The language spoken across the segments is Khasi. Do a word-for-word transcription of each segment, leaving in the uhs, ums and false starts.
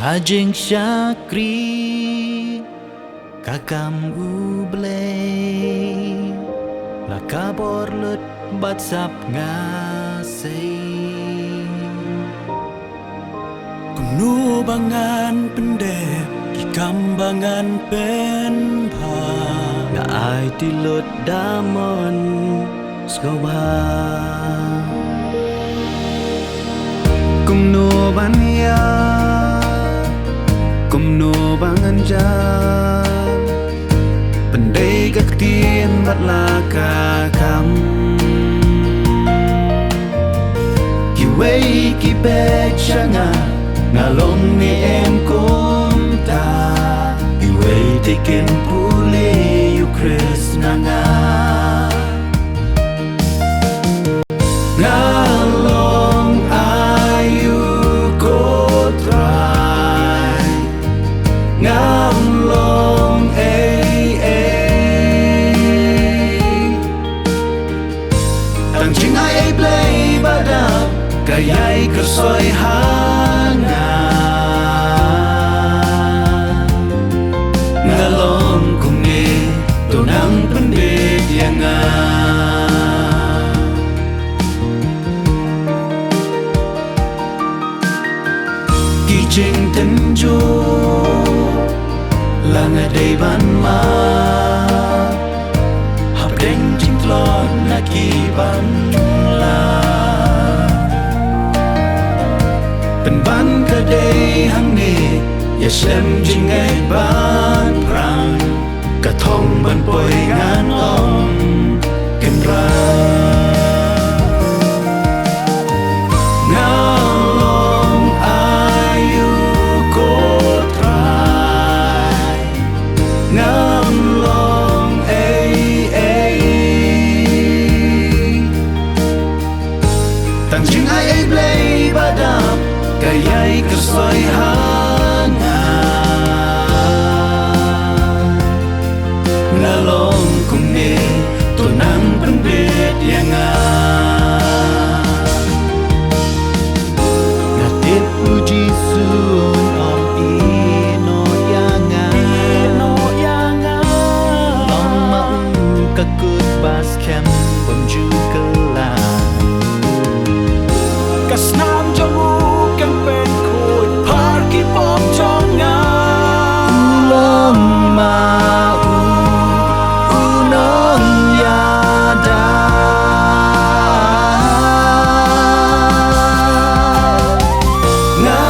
Ha jingshakri ka kam U Blei, la ka bor lut bad sap nga sei. Kumno ba ngan pyndep ki kam ba ngan pynbha, nga aiti lut da mon sngewbha. Kumno ban ïaid, kumno ban jan, pyndep ka ktien bad la ka kam. Kiwei ki beit sha nga, nga long ne em kumta. Kiwei te kin pule ïa U Khrist na nga. Nga long aïu ko Trai, ngam long ei ei. Tang jingai ei Blei ba dap ka ïai kyrsoi ha nga. Nga long kumne, to nang pynbeit ïa nga. Ki jingtynjuh la nga dei ban mad, hapdeng jingtlot na ki ban lah. Pynban ka dei hangne, ïa shlem jingngeit ban phrang, ka thong ban poi ngan ong Kynrad. Nga long aïu ko Trai, ngam long ei ei. Tang jingai ei Blei ba dap ka ïai kyrsoi ha nga. Nga long kumne, to nang pynbeit ïa nga. Nga tip U Jisu un ong ïehnoh ïa nga. Ïehnoh ïa nga. Long ma u ka kut ba skhem bym ju kylla. Ka snam jong u kan pynkhuid phar ki pop jong nga. U long ma u, u nongïada. Nga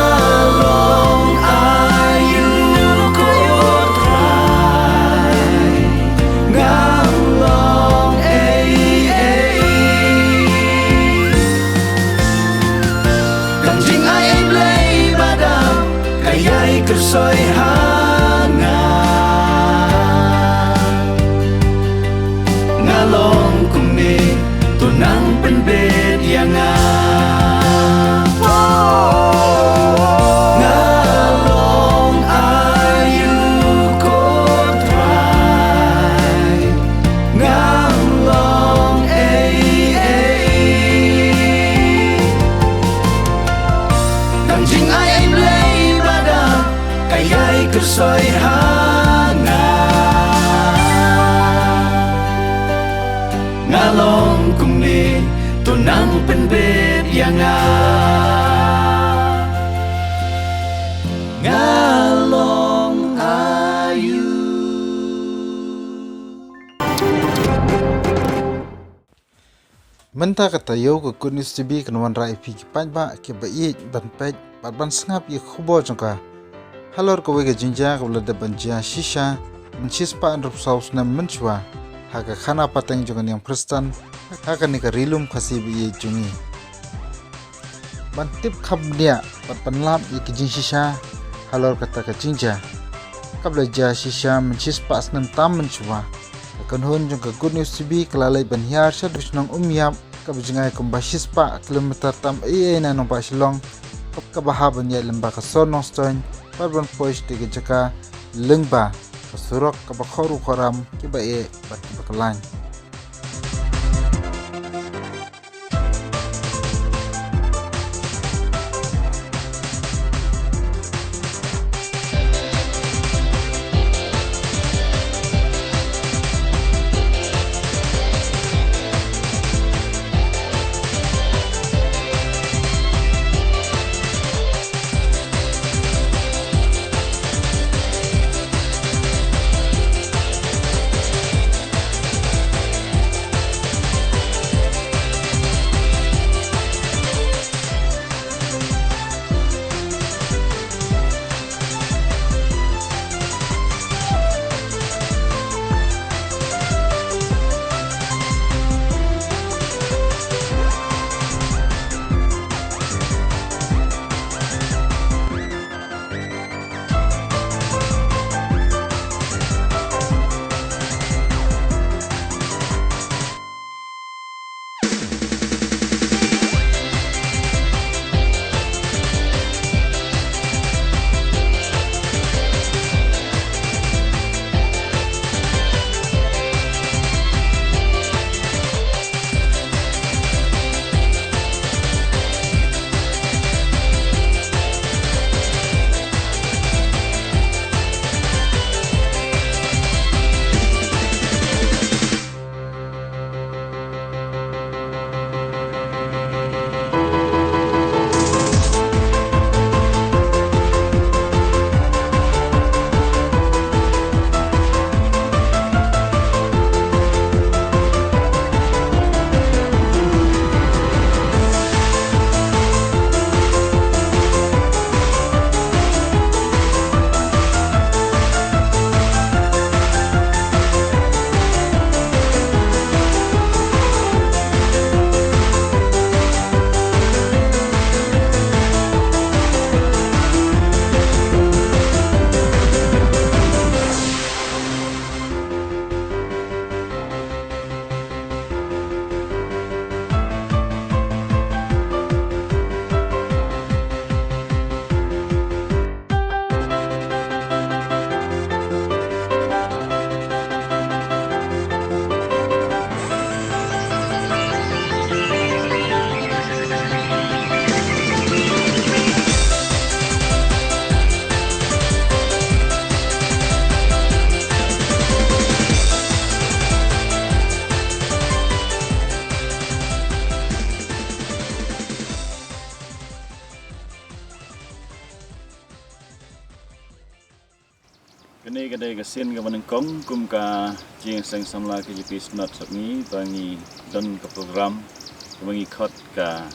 long aïu ko Trai, ngam long ei ei. Tang jingai ei Blei ba dap ka ïai kyrsoi ha nga. Nga long kumne, to nang pynbeit ïa nga. Nga long aïu ko Trai, ngam long ei ei. Tang jingai ei Blei ba dap ka ïai kyrsoi ha nga. Nga long kumne, to nang pynbeit ïa nga. Nga long aïu. Mynta ka taïew ka Good News T V kan wanrah ïa phi ki paidbah kiba ïeit ban peit bad ban sngap ïa ka khubor jong ka halor kawei ka jingjia kaba la dep ban jia shisha mynta shispah hynriewphew saw snem mynshuwa ha ka khana pateng jong ka niam Khristan ha kane ka Ri Lum Khasi ba ïeit jong ngi. Ban tip kham bniah bad ban lap ïa ki jingshisha halor kata ka jingjia kaba la jia shisha mynta shispah snem tam mynshuwa. Ka kynhun jong ka Good News T V ka la leit ban hiar sha dewshnong Umïap kaba jngai kumba shispah kilometer tam ei ei na nongbah Shillong, kaba hap ban ïaid lyngba ka sor Nongstoiñ bad ban poi sha ka jaka lyngba ka surok kaba khor u khor ram kiba eh bad kiba khlaiñ. Kane ka dei ka sien kaba nyngkong kum ka jingïaseng samla ka J P Synod Sepngi ba ngi don ka program kaba ngi khot ka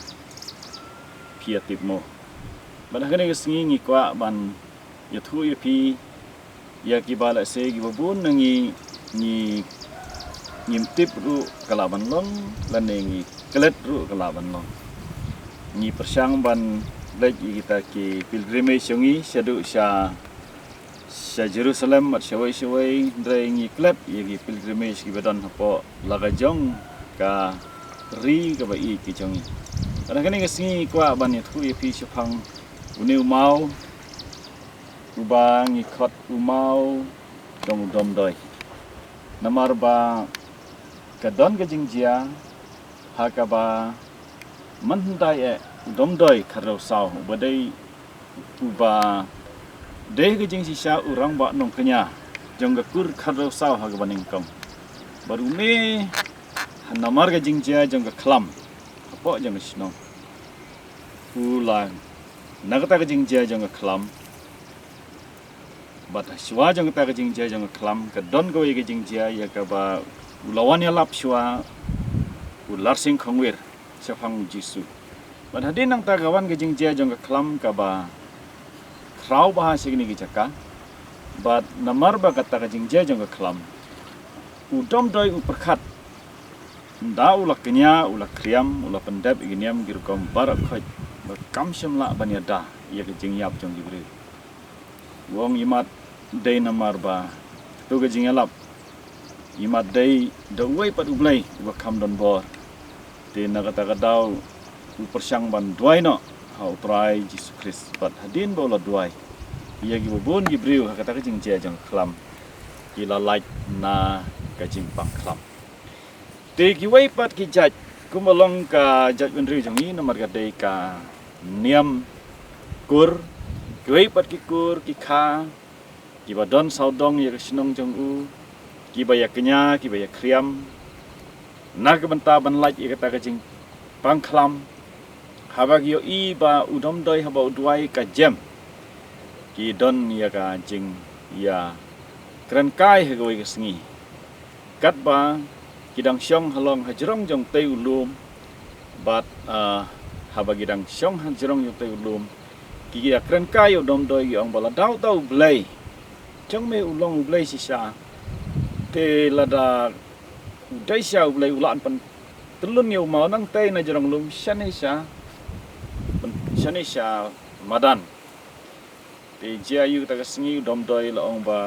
Phi Ïatip Mo. Bad ha kane ka sngi ngi kwah ban ïathuh ïa phi ïa kiba lehse kiba bun na ngi ngi ngim tip ruh ka lah ban long lane ngi klet ruh ka lah ban long. Ngi pyrshang ban leit ïa kita ki pilgrimage jong ngi shaduh sha sha Jerusalem bad shawei shawei, hynrei ngi klet ïa ki pilgrimage kiba don hapoh la ka jong ka ri kaba ïeit ka jong ngi. Bad ha kane ka sngi ngi kwah ban ïathuh ïa phi shaphang une u maw uba ngi khot u maw jong u Domdoi. Namar ba ka don ka jingjia ha kaba mynhyndai eh u Domdoi Khadriewsaw uba dei uba dei ka jingshisha u rangbah nongkñia jong ka kur Khadriewsaw ha kaba nyngkong. Bad une namar ka jingjia jong ka khlam hapoh jong ka shnong u la na kata ka jingjia jong ka khlam. Bad shuwa jong kata ka jingjia jong ka khlam ka don kawei ka jingjia ïa kaba u la wan ïalap shuwa u Larsing Khongwir shaphang u Jisu. Bad hadien nangta ka wan ka jingjia jong ka khlam kaba khraw bha sha kine ki jaka. Bad namar ba kata ka jingjia jong ka khlam u Domdoi u pyrkhat ynda u la kñia u la khriam u la pyndep ïa ki niam ki rukom baroh khoit ba kam shym lah ban ïada ïa ka jingïap jong ki briew. U ong imat dei namar ba to ka jingïalap imat dei da uwei pat u Blei uba kham don bor. Te na kata ka daw u pyrshang ban duwai noh ha u Trai Jisu Khrist bad hadien ba u la duwai ïa kiba bun ki briew ha kata ka jingjia jong ka khlam ki la lait na ka jingpang khlam. Te kiwei pat ki jait kumba long ka jaitbynriew jong ngi namar ka dei ka niam kur, kiwei pat ki kur ki kha kiba don sawdong ïa ka shnong jong u kiba ïa kñia kiba ïa khriam na ka bynta ban lait ïa kata ka jingpang khlam. Haba ki ïohi ba u Domdoi haba u duwai ka jem ki don ïa ka jingïakren kai ha kawei ka sngi. Katba ki dang shong halong hajrong jong tei u lum bad haba ki dang shong hajrong jong tei u lum ki ïakren kai ïa u Domdoi ki ong ba lada uta u Blei jong me u long u Blei shisha te lada u dei shisha u Blei u lah ban pyntyllun ïa u maw nangtei na jrong lum shane sha shane sha madan. Te jia ïa kata ka sngi u Domdoi la ong ba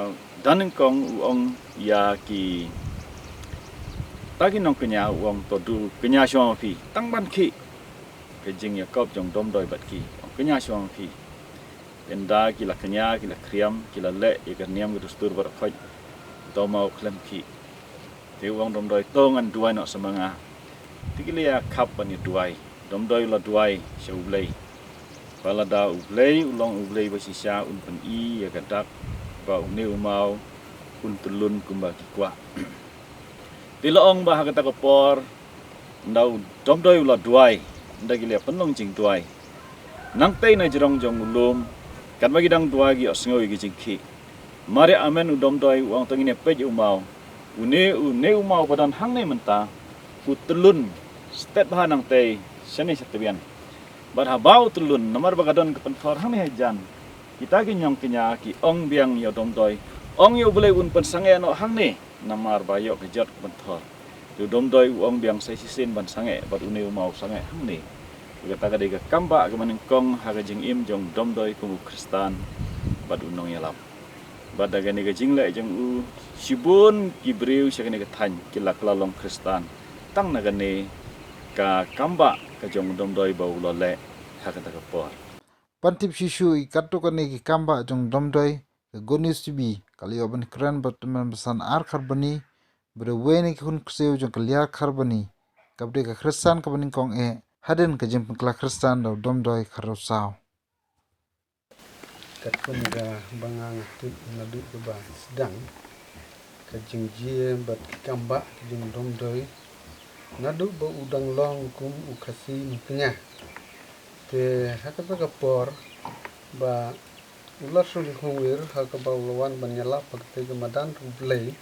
da nyngkong u ong ïa kita ki nongkñia u ong to duh kñia shuwa ma phi tang ban khih. Ka jingïakop jong u Domdoi bad ki ong kñia shuwa ma phi. Te ynda ki la kñia ki la khriam ki la leh ïa ka niam ka dustur baroh khoit to maw khlem khih. Te u ong Domdoi to ngan duwai noh sa ma nga. Te ki la ïa khap ban ïa duwai. Domdoi u la duwai sha u Blei ba lada u Blei u long u Blei ba shisha un pyni ïa ka dak ba une u maw un tyllun kumba ki kwah. Te la ong ba ha kata ka por ynda u Domdoi u la duwai ynda ki la ïa pynlong jingduwai nangtei na jrong jong u lum katba ki dang duwai ki ïohsngew ïa ki jingkhih. Mar ïa amen u Domdoi u ong to ngin ïa peit ïa u maw. Une une u maw ba don hangne mynta u tyllun stet bha nangtei shane sha tbian. Bad haba u tyllun namar ba ka don ka pynthor hangne hajan kita ki nongkñia ki ong biang ïa u Domdoi ong ïa u Blei un pynsangeh noh hangne. Namar ba ïoh ka jot ka pynthor. Te u Domdoi u ong biang sa shisien ban sangeh bad une u maw sangeh hangne. Kata ka dei ka kambah kaba nyngkong ha ka jingim jong u Domdoi kum u Khristan bad u nongïalap. Bad da kane ka jingleh jong u shibun ki briew sha kane ka thaiñ ki la kylla long Khristan tang na kane ka kambah ka jong u Domdoi ba u la leh ha kata ka por. Ban tip shisha ïa katto katne ki kambah jong u Domdoi ka Good News T V ka la ïoh ban kren bad tymmen basan ar Kharbani bad uwei na ki khun ksiew jong ka Liar Kharbani kaba dei ka Khristan kaba nyngkong eh hadien ka jingpynkylla Khristan da u Domdoi Khadriewsaw. Katkum kaba nga nga tip naduh kaba sdang ka jingjia bad ki kambah ki jong u Domdoi naduh ba u dang long kum u Khasi nongkñia. Te ha kata ka por ba U Lord Sniawbhalang Khongwir, ha kaba u la wan ban ïalap ha kata ka madan U Blei,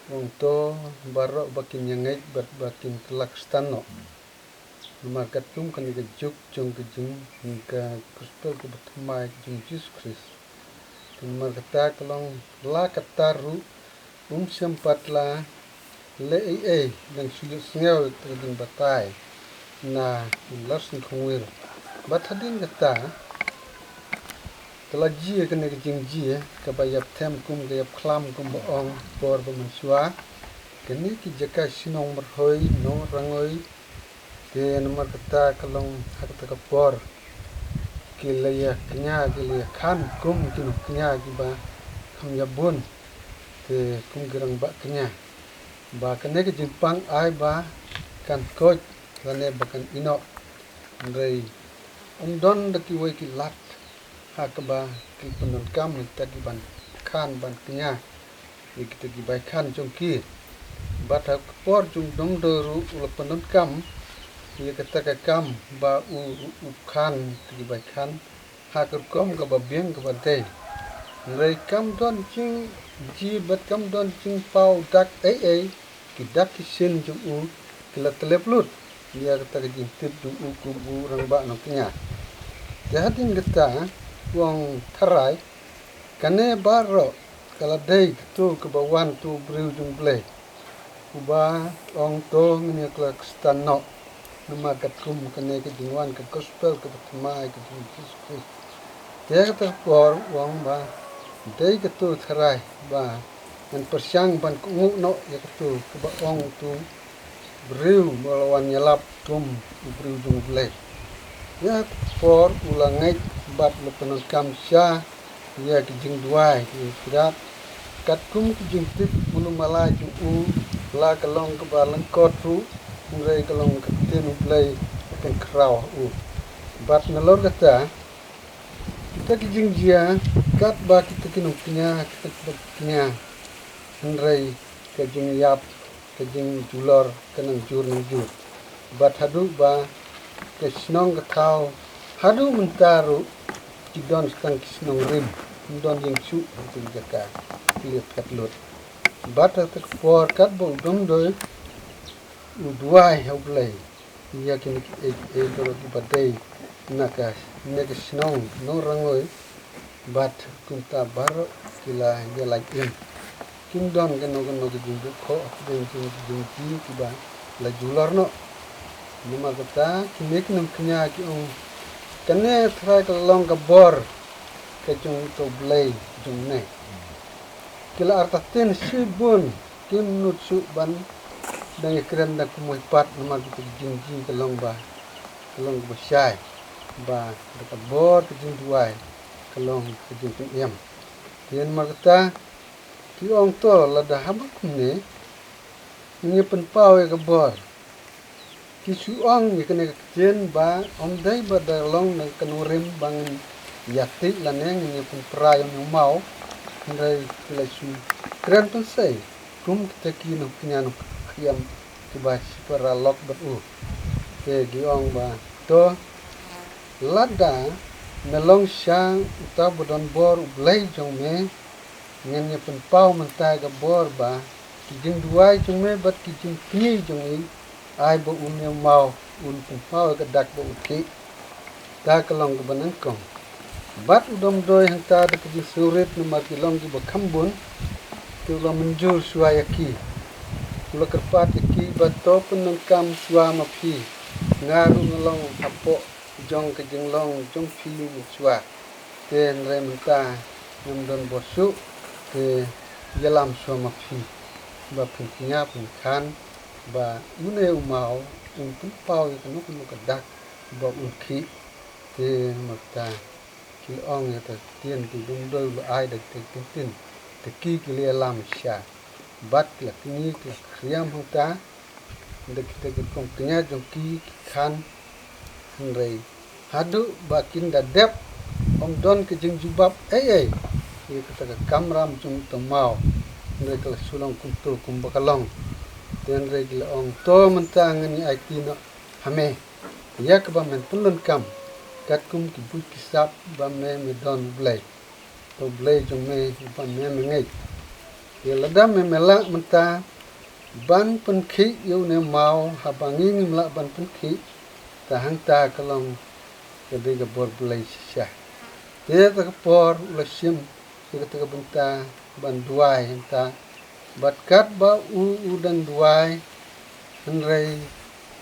u ong to baroh ba kin ïangeit bad ba kin kylla Khristan noh. Namar katkum kane ka juk jong ka jing, ka gospel kaba thymmai ka jong u Jisu Khrist. Namar kata ka long la katta ruh, um shym pat la leh ei ei, dang shu ïohsngew ïa ka jingbatai na u Lord Sniawbhalang Khongwir. Bad hadien kata, ka la jia kane ka jingjia, kaba ïap them kum ka ïap khlam kumba ong por ba mynshuwa. Kane ki jaka shnong Marhoi, Nongrangoi, te namar kata ka long ha kata ka por ki la ïa kñia, ki la ïa khan kum ki nongkñia kiba kham ïa bun, te kum ki rangbah kñia, ba kane ka jingpang ai ba kan koit lane ba kan ïehnoh. Hynrei ym don da kiwei ki lad ha kaba ki pyndonkam ïa kita ki ban khan ban kñia ïa kita ki bai khan jong ki. Bad ha ka por jong u Domdoi ruh u la pyndonkam ïa kata ka kam ba u, u khan kita ki bai khan ha ka rukom kaba biang kaba dei. Hynrei kam don jingjia bad kam don jingpaw dak ei ei, ki dak ki shin jong u ki la tlep lut ïa kata ka jingtip jong u kum u rangbah nongkñia. Te hadien kata u ong tharai, kane baroh ka la dei kato kaba wan, to u briew jong U Blei uba ong to ngin ïa kylla Khristan noh. Namar katkum kane ka jingwan ka gospel kaba thymmai ka jong u Jisu Khrist. Te kata ka por u ong ba dei kato tharai ba ngan pyrshang ban kohnguh noh ïa kato kaba ong uto u briew ba la wan ïalap kum u briew jong U Blei. Ïa kata ka por u la ngeit bad u la pyndonkam sha ïa ki jingduwai ki jingkyrpad. Katkum ki jingtip mulu mala jong u, la ka long kaba lyngkot ruh, hynrei ka long ka ktien U Blei ka pynkhraw ha u. Bad nalor kata, kita ki jingjia, katba kita ki nongkñia, kita ki nongkñia, hynrei ka jingïap, ka jingjulor ka nang jur nang jur. Bad haduh ba ka shnong ka thaw, haduh mynta ruh ki don tang ki shnong rim, ym don ïing shuh ha ki jaka, ki la phet lut. Bad ha kata ka por katba u Domdoi u duwai ha U Blei ïa kine kiei kiei baroh kiba dei na kane ka shnong Nongrangoi. Bad kumta baroh ki la ïalait im. Kim don kano kano ka jingduh khoh, ki don ki jingjia kiba la julor noh. Namar kata kine ki nongkñia ki ong, kane tharai ka long ka bor ka jong uto U Blei jong me. Ki la artatien shibun, kim nud shuh ban dang ïakren da kumwei pat namar kita ki jingjia ka long ba, ka long kaba shai, ba da ka bor ka jingduwai ka long ka jingpynim. Te namar kata ki ong to lada haba kumne ngin ïa pynpaw ïa ka bor. Ki shu ong ïa kane ka ktien ba ym dei ba da long na ka nongrim ba ngin ïa tih lane ngin ïa pynpra ïa une u maw. Hynrei ki la shu kren pynsei kum kita ki nongkñia nongkñia kiba shipara lok bad u. Te ki ong ba to, lada me long sha uta ba don bor U Blei jong me, ngin ïa pynpaw mynta ka bor ba ki jingduwai jong me bad ki jingkñi jong ngi, ai ba une u maw un pynpaw ïa ka dak ba u khih. Ta ka long kaba nyngkong. Bad u Domdoi hangta da ka jingsngewrit namar ki long kiba kham bun, te u la mynjur shuwa ïa ki. U la kyrpad ïa ki ba to pyndonkam shuwa ma phi. Nga ruh nga long hapoh jong ka jinglong jong phi mynshuwa. Te hynrei mynta ngam don bor shuh, te ïalam shuwa ma phi ba phin kñia phin khan ba une u maw un pynpaw ïa kano kano ka dak ba un khih. Te namar kata ki la ong ïa kata ka ktien, te u Domdoi u la ai da kata ka ktien. Te ki ki la ïalam sha bad ki la kñi ki la khriam hangta da kita ki rukom kñia jong ki, ki khan. Hynrei haduh ba kin da dep, ym don ka jingjubab ei ei ïa kata ka kamram jong uta u maw. Hynrei ka la shu long kumto kumba ka long. Te hynrei ki la ong to mynta ngin ïa aiti noh ha me ïa kaba men pyndonkam katkum ki buit ki sap ba me me don U Blei. U Blei jong me, ba me me ngeit. Ïa lada me me lah mynta ban pynkhih ïa une u maw, haba ngi ngim lah ban pynkhih, te hangta ka long ka dei ka bor Blei shisha. Te kata ka por u la shim ïa kata ka bynta ban duwai hangta. Bad katba u u dang duwai, hynrei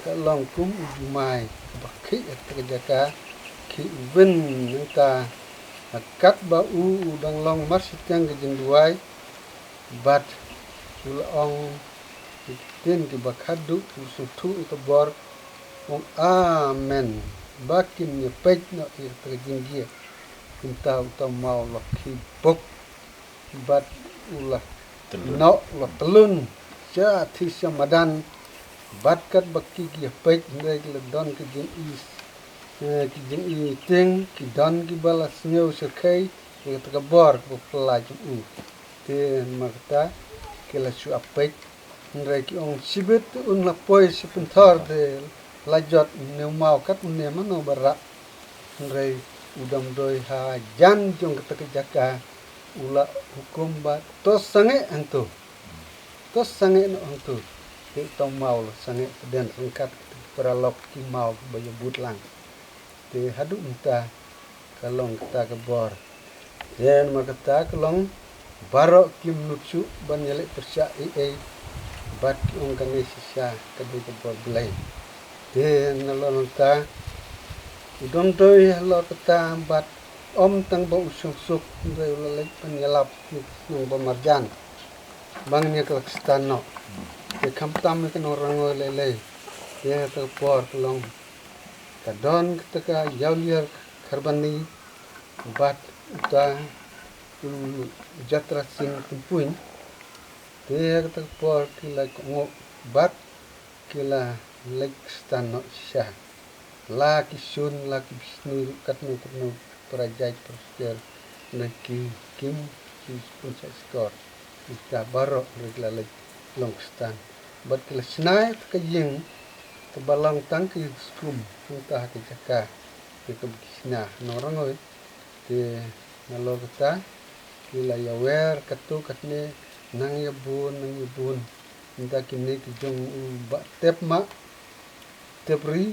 ka long kum u jumai kaba khih ha kata ka jaka, khih win hangta. Katba u u dang long marshiteng ka jingduwai, bad u la ong ki ktien kiba khadduh, u sngewthuh ïa ka bor, ong, "Amen." Ba kin ïa peit noh ïa kata ka jingjia. Kumta uta u maw u la khih bok, bad u la noh, u la tyllun sha thih sha madan. Bad katba ki ïa peit, hynrei ki la don ki jingï, eh, ki jingï tieng, ki don kiba la sngew shyrkhei ïa kata ka bor kaba phylla jong u. Te namar kata ki la shu ap peit, hynrei ki ong, "Shibit un la poi sha pynthor, te la jot une u maw kat une, mano ba rah?" Hynrei u Domdoi hajan jong kata ka jaka u la hukum ba to sangeh hangto. To sangeh noh hangto. Te uta u maw u la sangeh pdeng ryngkat ki paralok ki maw ba ïa bud lang. Te haduh mynta ka long kata ka bor. Te namar kata ka long baroh kim nud shuh ban ïaleh pyrshah ei ei, bad ki ong kane shisha ka dei ka bor Blei. Te nalor kata u Domdoi halor kata bad ym tang ba u suk suk, hynrei u la leit ban ïalap ïa ki nong ba marjan ba ngin ïa kylla khristan noh. Te khamtam ïa ka nong Rangoi lei lei. Te ha kata ka por ka long ka don kata ka Ïawliar Kharbani bad uta u Jatra Sing Tympuiñ. Te ha kata ka por ki la kohnguh bad ki la leit khristan noh shisha. La ki shun, la ki bishni ruh, katno katno para jait para shkor, hynrei kim, kim shah shkor ïa kata baroh, hynrei ki la leit long khristan. Bad ki la shna ïa kata ka ïing kaba long tang ka ïing skum hangta ha ka jaka ïa kaba ki shna ha Nongrangoi. Te nalor kata ki la ïawer katto katne, nang ïa bun nang ïa bun. Ynda kine ki jong u Bah Tepmah Tepri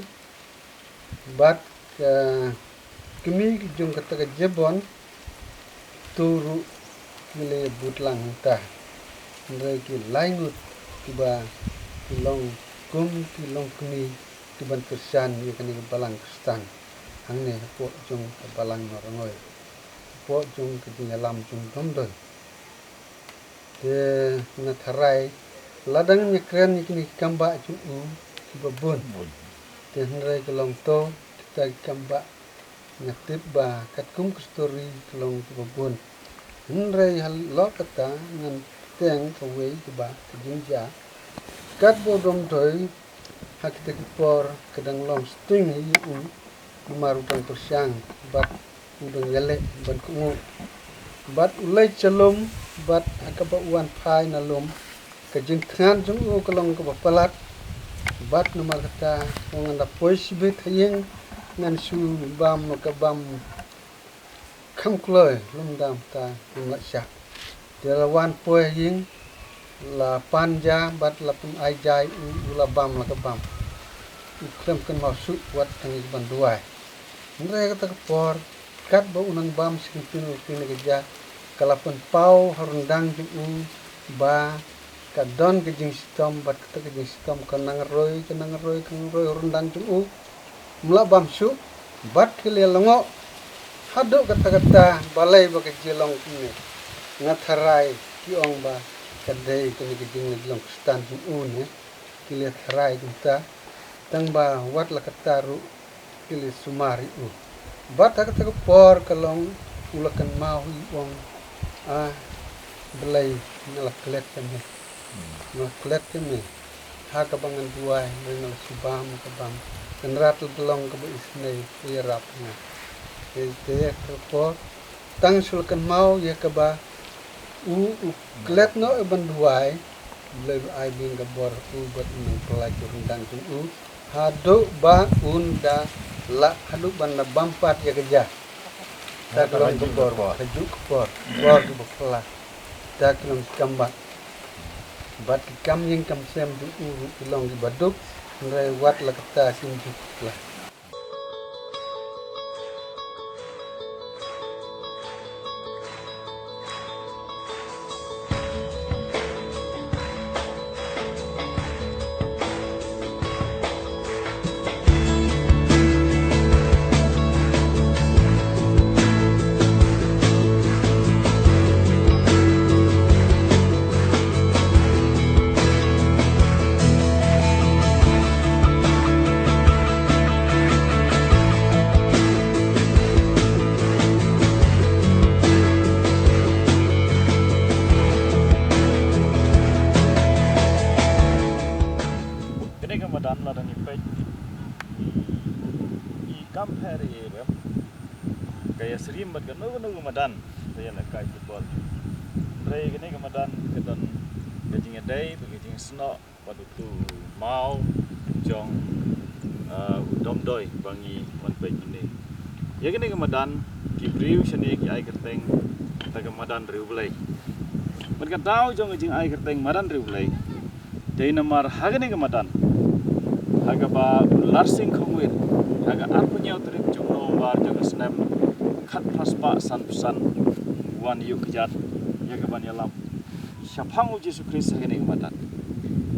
bad ka kmie ki jong kata ka Jebon, to ruh ki la ïa bud lang hangta. Hynrei ki lai ngut kiba ki long kum ki longkmie kiban kyrshan ïa kane ka balang khristan hangne hapoh jong ka balang Nongrangoi, hapoh jong ka jingïalam jong u Domdoi. Te nga tharai lada ngin ïa kren ïa kine ki kam bah jong u kiba bun, te hynrei ka long to kita ki kam bah, nga tip ba katkum ka story ka long kiba bun. Hynrei halor kata ngan bteng kawei kaba ka jingjia. Katba u Domdoi ha kita ki por ka dang long sting ïa u, namar u dang pyrshang bad u dang ïaleh ban kohnguh. Bad u leit sha lum, bad ha kaba u wan phai na lum, ka jingthngan jong u ka long kaba palat. Bad namar kata u ong, ngan da poi shibit ha ïing, ngan shu bam ka bam kham kloi, lymda mynta ngim lah shah. Te la wan poi ha ïing, la pan ja bad la pyn-ai ja ïa u, u la bam la ka bam. U khlem kynmaw shuh wat tang ïa ka ban duwai. Hynrei kata ka por, katba u nang bam shi kyntien kyntien ka ja, ka la pynpaw ha ryndang jong u ba ka don ka jingshitom, bad kata ka jingshitom ka nang roi, ka nang roi, ka nang roi ha ryndang jong u. Ym lah bam shuh, bad ki la ïa lyngngoh. Haduh katta katta, balei ba ka jia long kumne? Nga tharai ki ong ba ka dei kane ka jinglong khristan jong u ne. Ki la ïa tharai kumta, tang ba wat la katta ruh ki la ïa sumar ïa u. Bad ha kata ka por ka long u la kynmaw ïa u ong, ah, Blei, nga la klet ïa me. Nga la klet ïa me. Ha kaba ngan duwai, nga la shu bam ka bam. Kynrad la ka long kaba isynei, ïarap ïa nga. Te, te ha kata ka por, tang shu la kynmaw ïa kaba u, u klet noh ïa ban duwai, Blei u ai biang ka bor ha u bad u nang pynlait ïa u ryndang jong u. Haduh ba un da lah, haduh ban da bam pat ïa ka ja. Ta ka long ka por, ka juk ka por, por ka bakla. Ta ka long ki kam ba. Bad ki kam ïing kam sem jong u ruh ki long ki baduk, hynrei wat la kata kim juk bakla. Kane ka madan la dang ipeit i kam her e rem. Ka ïa srim bad kano kano ka madan ka ïa na kai football. Hynrei kane ka madan ka don ka jingïadei bad ka jingsnoh bad utu u maw jong, ah, u Domdoi ba ngi wan peit mynne. Ïa kane ka madan ki briew shane ki ai kyrteng ta ka madan Riewblei. Bad ka daw jong ka jingai kyrteng madan Riewblei dei namar ha kane ka madan ha kaba u Larsing Khongwir ha ka arphew hynñiew tarik jong November jong ka snem khatphra spah sanphew san wan ïuh kjat ïa kaban ïalap shaphang u Jisu Khrist ha kane ka madan.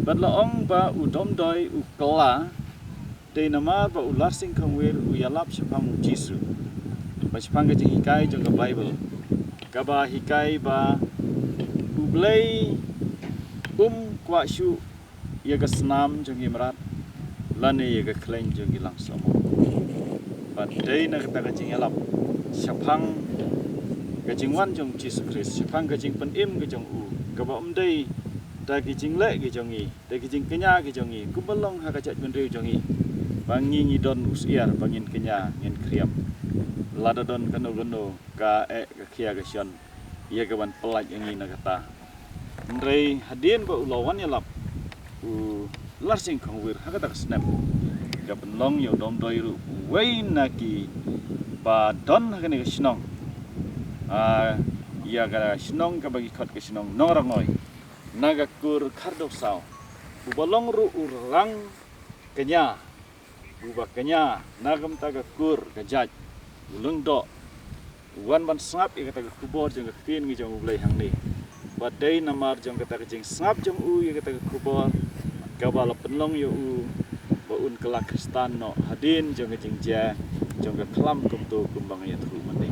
Bad la ong ba u Domdoi u kylla dei namar ba u Larsing Khongwir u ïalap shaphang u Jisu. Ba shaphang ka jinghikai jong ka Baibl kaba hikai ba U Blei um kwah shuh ïa ka snam jong ki mrad lane ïa ka khleiñ jong ki langsumar. Bad dei na kata ka jingïalap shaphang ka jingwan jong Jisu Khrist, shaphang ka jingpynim ka jong u, kaba ym dei da ki jingleh ki jong ngi, da ki jingkñia ki jong ngi, kumba long ha ka jaitbynriew jong ngi. Ba ngi ngi don u syiar ba ngin kñia, ngin khriam. Lada don kano kano ka eh ka khia ka shon ïa kaban pyllait ïa ngi na kata. Hynrei hadien ba u la wan ïalap u Larsing Khongwir ha kata ka snem, ka pynlong ïa u Domdoi ruh uwei na kiba don ha kane ka shnong. Ah, ïa ka shnong kaba ki khot ka shnong Nongrangoi, na ka kur Khardewsaw, uba long ruh u rang kñia, uba kñia na ka bynta ka kur ka jait, u Lyngdoh, u wan ban sngap ïa kata ka khubor jong ka ktien ngi jong U Blei hangne. Bad dei namar jong kata ka jingsngap jong u ïa kata ka khubor, kaba la pynlong ïa u ba un kylla Khristan noh hadien jong ka jingjia jong ka khlam kumto kumba nga ïathuh mynne.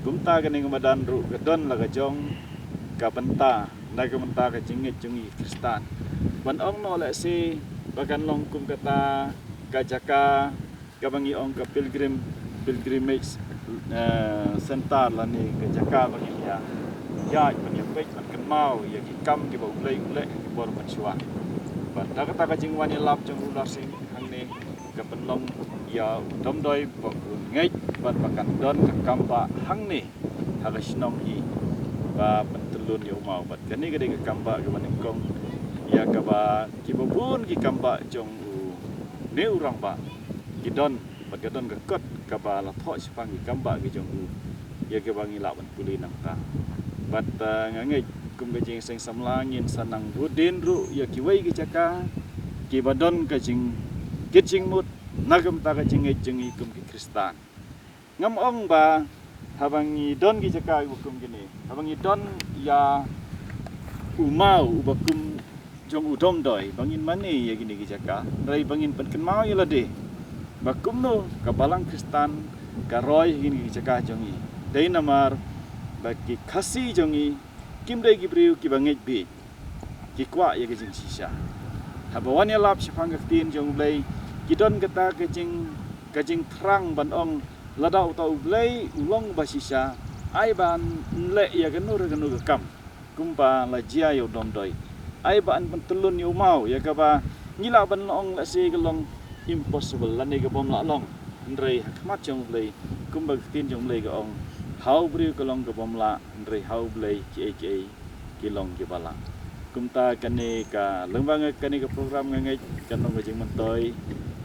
Kumta kane ka madan ruh ka don la ka jong ka bynta na ka bynta ka jingngeit jong ngi Khristan. Ban ong noh lehse ba kan long kum kata ka jaka kaba ngi ong ka pilgrim, pilgrimage, eh, center lane ka jaka ba ngin ïa ïaid ban ïa peit ban kynmaw ïa ki kam kiba U Blei u leh ha ki por mynshuwa. Bad da kata ka jingwan ïalap jong u Larsing hangne ka pynlong ïa u Domdoi ba un ngeit bad ba kan don ka kam ba hangne ha ka shnong hi ba pyntyllun ïa u maw. Bad kane ka dei ka kam ba kaba nyngkong ïa kaba kiba bun ki kam ba jong une u rangbah ki don, bad ka don ka kot kaba la thoh shaphang ki kam ba ki jong u ïa kaba ngi lah ban pule nangta. Bad, eh, nga ngeit kum ka jingseng samla ngin sa nang bud dien ruh ïa kiwei ki jaka kiba don ka jingkit jingmut na ka bynta ka jingngeit jong ngi kum ki Khristan. Ngam ong ba haba ngi don ki jaka uba kum kine, haba ngi don ïa u maw uba kum jong u Domdoi ba ngin mane ïa kine ki jaka, hynrei ba ngin pynkynmaw ïa lade ba kumno ka balang Khristan ka roi ha kine ki jaka jong ngi. Dei namar ba ki Khasi jong ngi kim dei ki briew kiba ngeit bieit, ki kwah ïa ka jingshisha. Haba wan ïalap shaphang ka ktien jong U Blei ki don kata ka jing, ka jingthrang ban ong lada uta U Blei u long ba shisha, ai ban leh ïa kano re kano ka kam kumba la jia ïa u Domdoi. Ai ban pyntyllun ïa u maw ïa kaba ngi lah ban ong lehse ka long impossible lane ka bym lah long. Hynrei ha khmat jong U Blei kumba ka ktien jong U Blei ka ong, ha u briew ka long ka bym lah, hynrei ha U Blei kiei kiei ki long kiba lah. Kumta kane ka lyngba nga kane ka program nga ngeit kan long ka jingmyntoi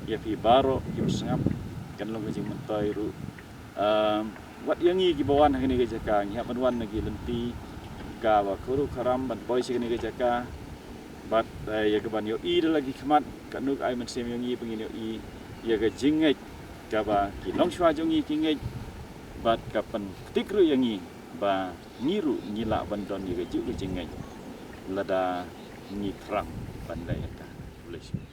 ïa phi baroh kiba sngap, kan long ka jingmyntoi ruh, um, wat ïa ngi kiba wan ha kane ka jaka, ngi hap ban wan na ki lynti kaba khuid kharam ban poi sha kane ka jaka. Bad eh, ïa kaban ïohi da la ki khmat, katno ka ai mynsiem ïa ngi ba ngin ïohi ïa ka jingngeit kaba ki longshuwa jong ngi ki ngeit. Bad ka pynktik ruh ïa ngi ba ngi ruh ngi lah ban don ïa kajuh ka jingngeit lada ngi thrang ban leh ïa ka. Khublei shibun.